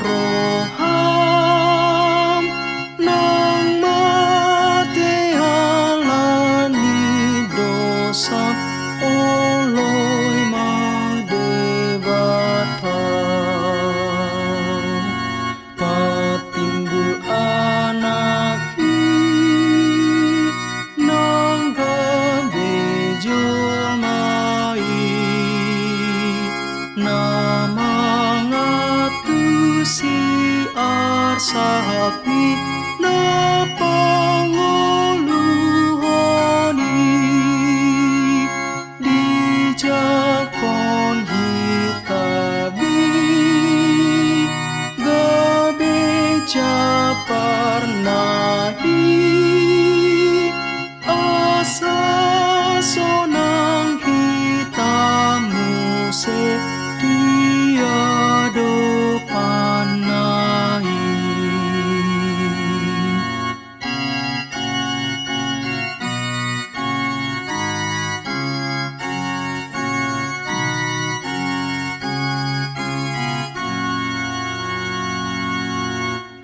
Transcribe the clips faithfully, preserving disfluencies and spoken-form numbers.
Roham nang mate ala ni dosam, oloi ma Debata. Patimbul anak i nang gabe jolma i, na mangantusi arsap ni na pangoluhon i. Dijangkon hita be gabe japarna i, asa sonang hita muse di adopanna i.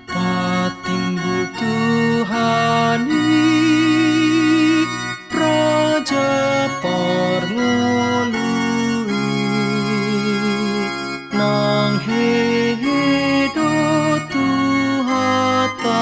Patimbul Tuhan i, Raja parngolu i, nang hehe do tu hata